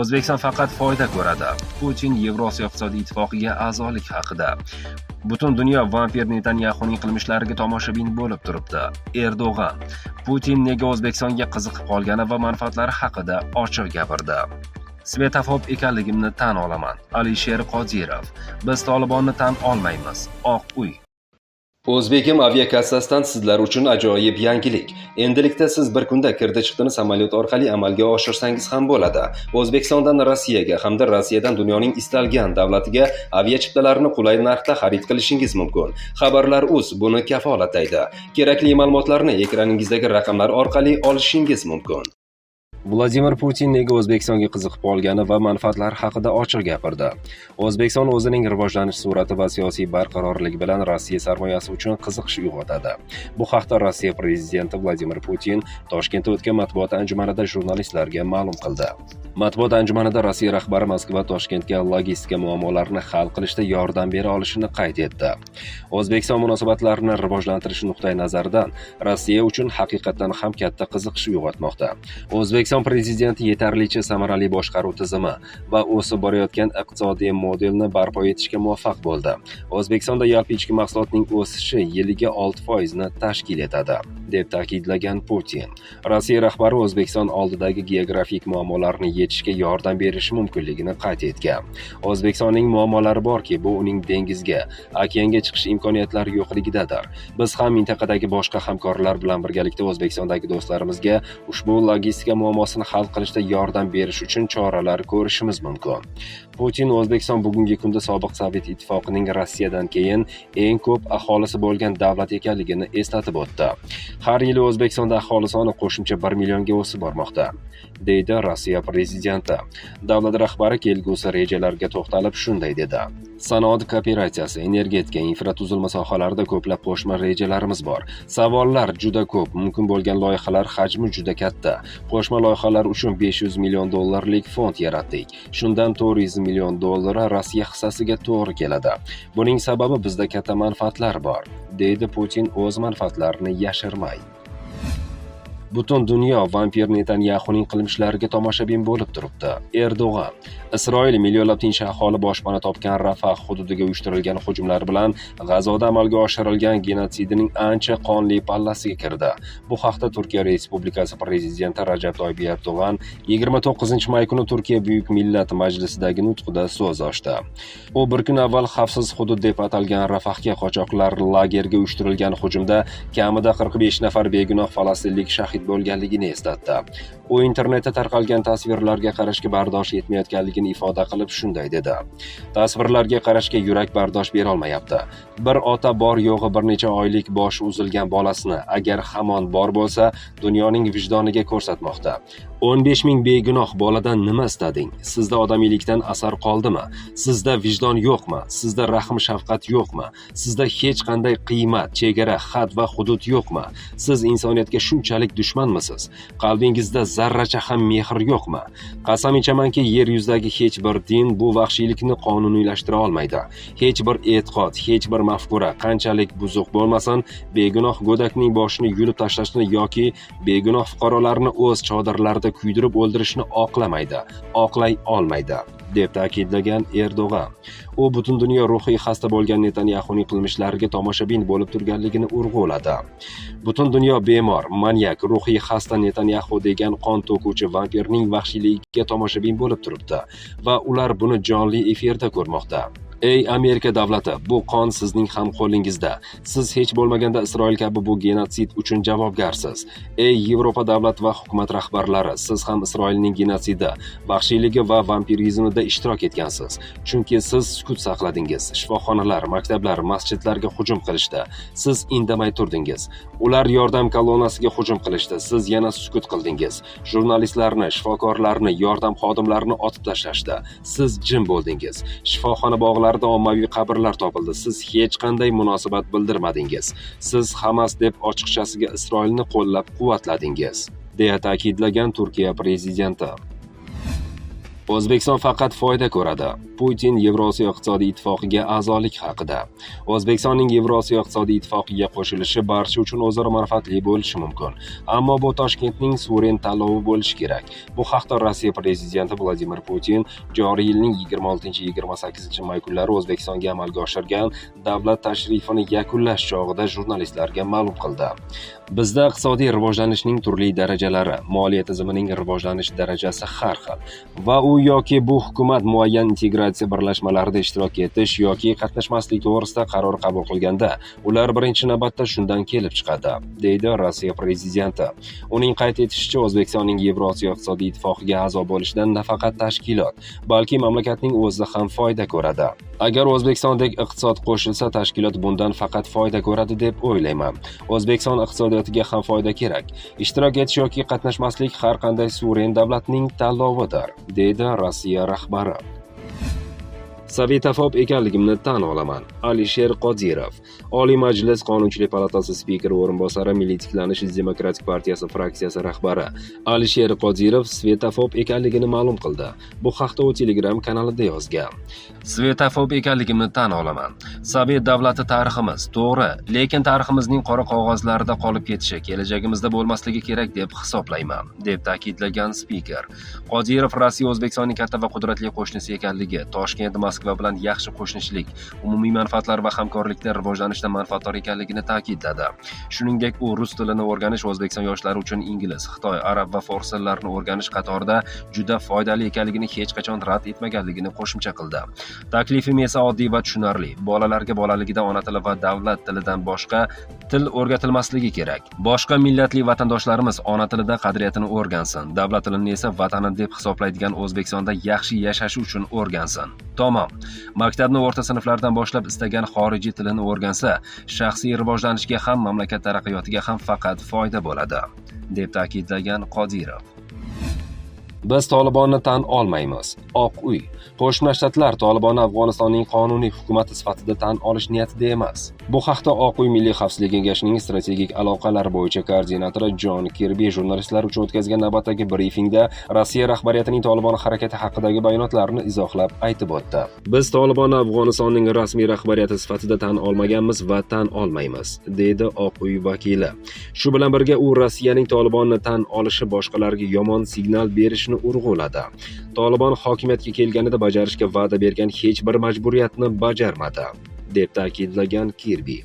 O'zbekiston faqat foyda ko'radi. Putin Yevrosiyo iqtisodiy ittifoqiga a'zolik haqida. Butun dunyo vampir Netanyaxuning qilmishlariga tomoshabin bo'lib turibdi. Erdo'g'an Putin nega O'zbekistonga qiziqib qolgani va manfaatlari haqida ochiq gapirdi. Svetofob ekanligimni tan olaman. Alisher Qodirov. Biz Tolibonni tan olmaymiz. Oq uy. O'zbekim aviakassasidan sizlar uchun ajoyib yangilik. Endilikda siz bir kunda kirdi-chiqdini samolyot orqali amalga oshirsangiz ham bo'ladi. O'zbekistondan Rossiyaga hamda Rossiyadan dunyoning istalgan davlatiga aviachiptalarni qulay narxda xarid qilishingiz mumkin. Xabarlar uz buni kafolatlaydi. Kerakli ma'lumotlarni ekraningizdagi raqamlar orqali olishingiz mumkin. Vladimir Putin nega O'zbekistonga qiziqib qolgani va manfaatlari haqida ochiq gapirdi. O'zbekiston o'zining rivojlanish sur'ati va siyosiy barqarorligi bilan Rossiya sarmoyasi uchun qiziqish uyg'otadi. Bu haqda Rossiya prezidenti Vladimir Putin Toshkentda o'tgan matbuot anjumanida jurnalistlarga ma'lum qildi. Matbuot anjumanida Rossiya rahbari Moskva Toshkentga logistika muammolarini hal qilishda yordam bera olishini qayd etdi. O'zbekiston munosabatlarini rivojlantirish nuqtai nazaridan Rossiya uchun haqiqatdan ham katta qiziqish uyg'otmoqda. O'zbekiston prezidenti yetarlicha samarali boshqaruv tizimi va o'sib borayotgan iqtisodiy modelni barpo etishga muvaffaq bo'ldi. O'zbekistonda yalpi ichki mahsulotning o'sishi yiliga 6% ni tashkil etadi, deb ta'kidlagan Putin. Rossiya rahbari O'zbekiston oldidagi geografik muammolarni yechishga yordam berishi mumkinligini qayd etgan. O'zbekistonning muammolari borki, bu uning dengizga, okeanga chiqish imkoniyatlari yo'qligidadir. Biz ham mintaqadagi boshqa hamkorlar bilan birgalikda O'zbekistondagi do'stlarimizga ushbu logistika muammosini hal qilishda yordam berish uchun choralar ko'rishimiz mumkin. Putin O'zbekiston bugungi kunda sobiq Sovet Ittifoqining Rossiyadan keyin eng ko'p aholisi bo'lgan davlat ekanligini eslatib o'tdi. Har yili O'zbekistonda aholi soni qo'shimcha 1 millionga o'sib bormoqda, deydi Rossiya prezidenti. Davlat rahbari kelgusi rejalarga to'xtalib shunday dedi: Sanoat kooperatsiyasi, energetika, infratuzilma sohalarida ko'plab qo'shma rejalarimiz bor. Savollar juda ko'p, mumkin bo'lgan loyihalar hajmi juda katta. Qo'shma loyihalar uchun 500 million dollarlik fond yaratdik. Shundan 400 million dollari Rossiya hissasiga to'g'ri keladi. Buning sababi bizda katta manfaatlar bor, deydi Putin o'z manfaatlarini yashirmay. Butun dunyo vampir Netanyaxuning qilmishlariga tomoshabin bo'lib turibdi. Erdo'g'an. Isroil millionlab tinch aholi boshpana topgan Rafah hududiga uyushtirilgan hujumlar bilan G'azoda amalga oshirilgan genotsidining ancha qonli pallasiga kirdi. Bu haqda Turkiya Respublikasi prezidenti Rajab Toyib Erdo'g'an 29 may kuni Turkiya Buyuk Millat Majlisidagi nutqida so'z ochdi. U bir kun avval xavfsiz hudud deb atalgan Rafahga qochoqlar lageriga uyushtirilgan hujumda kamida 45 nafar begunoh falastinlik shahid bo'lganligini eslatdi. U internetda tarqalgan tasvirlarga qarashga bardosh yetmayotganligini ifoda qilib shunday dedi: Tasvirlarga qarashga yurak bardosh berolmayapti. Bir ota bor yo'g'i bir necha oylik boshi uzilgan bolasini, agar hamon bor bo'lsa, dunyoning vijdoniga ko'rsatmoqda. 15 ming begunoh boladan nima istading? Sizda odamiylikdan asar qoldimi? Sizda vijdon yo'qmi? Sizda rahm shafqat yo'qmi? Sizda hech qanday qiymat, chegara, had va hudud yo'qmi? Siz insoniyatga shunchalik dushmanmisiz? Qalbingizda zarracha ham mehr yo'qmi? Qasam ichamanki, yer yuzidagi hech bir din bu vahshiylikni qonuniylashtira olmaydi. Hech bir e'tiqod, hech bir mafkura qanchalik buzuq bo'lmasin, begunoh go'dakning boshini yulib tashlashni yoki begunoh fuqarolarni o'z chodirlarida kuydirib o'ldirishni oqlamaydi, oqlay olmaydi, deb ta'kidlagan Erdo'g'an. U butun dunyo ruhiy xasta bo'lgan Netanyaxuning qilmishlariga tomoshabin bo'lib turganligini urg'uladi. Butun dunyo bemor, manyak, ruhiy xasta Netanyaxu degan qon to'kuvchi vampirning vahshiyligiga tomoshabin bo'lib turibdi va ular buni jonli efirda ko'rmoqda. Ey Amerika davlati, bu qon sizning ham qo'lingizda. Siz hech bo'lmaganda Isroil kabi bu genotsid uchun javobgarsiz. Ey Yevropa davlat va hukumat rahbarlari, siz ham Isroilning genotsidi, vahshiyligi va vampirizmida ishtirok etgansiz. Chunki siz sukut saqladingiz. Shifoxonalar, maktablar, masjidlarga hujum qilishdi. Siz indamay turdingiz. Ular yordam kolonnasiga hujum qilishdi. Siz yana sukut qildingiz. Jurnalistlarni, shifokorlarni, yordam xodimlarini otib tashlashdi. Siz jim bo'ldingiz. Shifoxona bog'larida ommaviy qabrlar topildi. Siz hech qanday munosabat bildirmadingiz. Siz Hamas deb ochiqchasiga Isroilni qo'llab-quvvatladingiz, deya ta'kidlagan Turkiya prezidenti. O'zbekiston faqat foyda ko'radi. Putin Yevrosiyo iqtisodiy ittifoqiga a'zolik haqida. O'zbekistonning Yevrosiyo iqtisodiy ittifoqiga qo'shilishi barcha uchun o'zaro manfaatli bo'lishi mumkin. Ammo bu Toshkentning suveren tanlovi bo'lishi kerak. Bu haqda Rossiya prezidenti Vladimir Putin joriy yilning 26-28 may kunlari O'zbekistonga amalga oshirgan davlat tashrifini yakunlash chog'ida jurnalistlarga ma'lum qildi. Bizda iqtisodiy rivojlanishning turli darajalari, moliya tizimining rivojlanish darajasi har xil va u yoki bu hukumat muayyan integratsiya birlashmalarida ishtirok etish yoki qatnashmaslik to'g'risida qaror qabul qilganda, ular birinchi navbatda shundan kelib chiqadi, deydi Rossiya prezidenti. Uning qayd etishicha, O'zbekistonning Yevrosiyo iqtisodiy ittifoqiga a'zo bo'lishidan nafaqat tashkilot, balki mamlakatning o'zi ham foyda ko'radi. Agar O'zbekistondek iqtisod qo'shilsa, tashkilot bundan faqat foyda ko'radi deb o'ylayman. O'zbekiston iqtisodiyotiga ham foyda kerak. Ishtirok etish yoki qatnashmaslik har qanday suveren davlatning tanlovidir, deydi Rossiya rahbari. Svetofob ekanligimni tan olaman. Alisher Qodirov. Oliy Majlis Qonunchilik palatasi spikeri o'rinbosari, Milliy tiklanish demokratik partiyasi fraksiyasi rahbari Alisher Qodirov svetofob ekanligini ma'lum qildi. Bu haqda u Telegram kanalida yozgan. Svetofob ekanligimni tan olaman. Sovet davlati tariximiz, to'g'ri, lekin tariximizning qora qog'ozlarda qolib ketishi, kelajagimizda bo'lmasligi kerak deb hisoblayman, deb ta'kidlagan spiker. Qodirov Rossiya O'zbekistonning katta va qudratli qo'shnisi ekanligi, Toshkent Moskva bilan yaxshi qo'shnichilik, umumiy manfaatlar va hamkorlikda rivojlanishdan manfaatdor ekanligini ta'kidladi. Shuningdek, u rus tilini o'rganish O'zbekiston yoshlari uchun ingliz, xitoy, arab va fors tillarini o'rganish qatorida juda foydali ekanligini hech qachon rad etmaganligini qo'shimcha qildi. Taklifim esa oddiy va tushunarli. Bolalarga bolaligida ona tili va davlat tilidan boshqa til o'rgatilmasligi kerak. Boshqa millatli vatandoshlarimiz ona tilida qadriyatini o'rgansin, davlat tilini esa vatani deb hisoblaydigan O'zbekistonda yaxshi yashashi uchun o'rgansin. Tamom. Maktabni o'rta sinflardan boshlab istagan xorijiy tilini o'rgansa, shaxsiy rivojlanishga ham, mamlakat taraqqiyotiga ham faqat foyda bo'ladi, deb ta'kidlagan Qodirov. Biz Tolibonni tan olmaymiz. Oq uy. Qo'shma Shtatlar Tolibonni Afg'onistonning qonuniy hukumati sifatida tan olish niyatida emas. Bu haqda Oq uy Milliy xavfsizlik kengashining strategik aloqalar bo'yicha koordinatori Jon Kirbi jurnalistlar uchun o'tkazgan navbatdagi brifingda Rossiya rahbariyatining Tolibon harakati haqidagi bayonotlarini izohlab aytib o'tdi. Biz Tolibonni Afg'onistonning rasmiy rahbariyati sifatida tan olmaganmiz va tan olmaymiz, deydi Oq uy vakili. Shu bilan birga u Rossiyaning Tolibonni tan olishi boshqalarga yomon signal berishini urg'uladi. Tolibon hokimiyatga kelganida bajarishga va'da bergan hech bir majburiyatni bajarmadi, deb ta'kidlagan Kirbi.